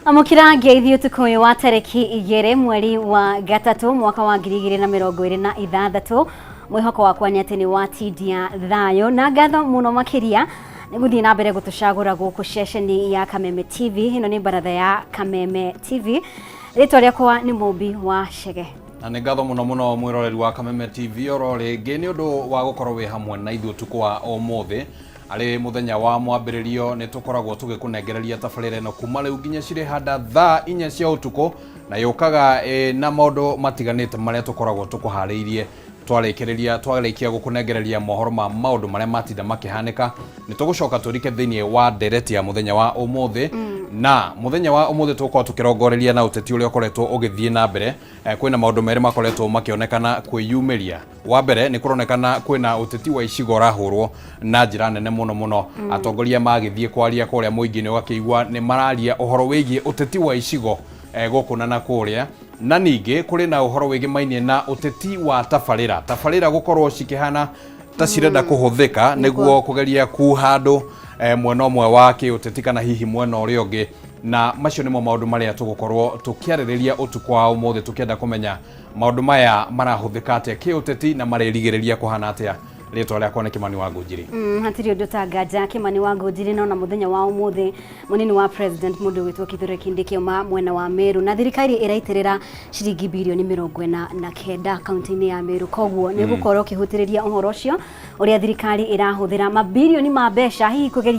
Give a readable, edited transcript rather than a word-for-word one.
Amũkĩra ngeithi ũtukũ ũyũ wa tarĩki 2 mweri wa 3 mwaka wa 2026. Mwĩhoko wakwa nĩ atĩ nĩ watindia thayũ na ngatho mũno makĩria nĩ gũthiĩ na mbere gũtũcagũra gũkũ ceceni ya Kameme TV. Ĩno nĩ baratha ya Kameme TV. Rĩtwa rĩakwa nĩ Mũmbi wa Chege. Na nĩ ngatho mũno mũno mwĩroreri wa Kameme TV oro rĩngĩ nĩ ũndũ wa gũkorwo wĩ hamwe na ithuĩ ũtukũ wa ũmũthĩ. Arĩ mũthenya wa mwambĩrĩrio nĩ tũkoragwo tũgĩkũnengereria tabarĩra ĩno kuma rĩu nginya cirĩ handa thaa 4 cia ũtukũ, na yũkaga na maũndũ matiganĩte marĩa tũkoragwo tũkũharĩirie. Twarĩkĩrĩria twarĩkia gũkũnengereria mohoro ma maũndũ marĩa matinda makĩhanĩka, nĩ tũgũcoka tũrike thĩinĩ wa ndereti ya mũthenya wa ũmũthĩ. Na mũthenya wa ũmũthĩ tũgũkorwo tũkĩrongoreria na ũteti ũrĩa ũkoretwo ũgĩthiĩ na mbere. Kwĩna maũndũ merĩ makoretwo makĩonekana kwĩyumĩria. Wa mbere nĩ kũronekana kwĩna ũteti wa icigo ũrahũrwo na njĩra nene mũno mũno. Atongoria magĩthiĩ kwaria kũrĩa mũingĩ-inĩ ũgakĩigua nĩ mararia ũhoro wĩgiĩ ũteti wa icigo gũkũ na nakũrĩa. Na ningĩ kũrĩ na ũhoro wĩgĩmainie na ũteti wa tabarĩra. Tabarĩra gũkorwo cikĩhana ta cirenda kũhũthĩka nĩguo kũgeria kuha andũ mwena ũmwe wa kĩũteti kana hihi mwena ũrĩa ũngĩ. Na macio nĩmo maũndũ marĩa tũgũkorwo tũkĩarĩrĩria ũtukũ wa ũmũthĩ, tũkĩenda kũmenya maũndũ maya marahũthĩka atĩa kĩũteti na marĩrigĩrĩria kũhana atĩa. Rĩtwa rĩakwa nĩ Kĩmani wa Ngũnjiri. Hatirĩ ũndũ ta nganja Kĩmani wa Ngũnjiri. No na mũthenya wa ũmũthĩ mũnini wa president mũndũ wĩtwo Kithure Kindiki auma mwena wa Meru, na thirikari ĩraitĩrĩra ciringi birioni 49 kaunti-inĩ ya Meru. Koguo nĩ gũkorwo ũkĩhutĩrĩria ũhoro ũcio ũrĩa thirikari ĩrahũthĩra mabirioni ma mbeca hihi kũgeria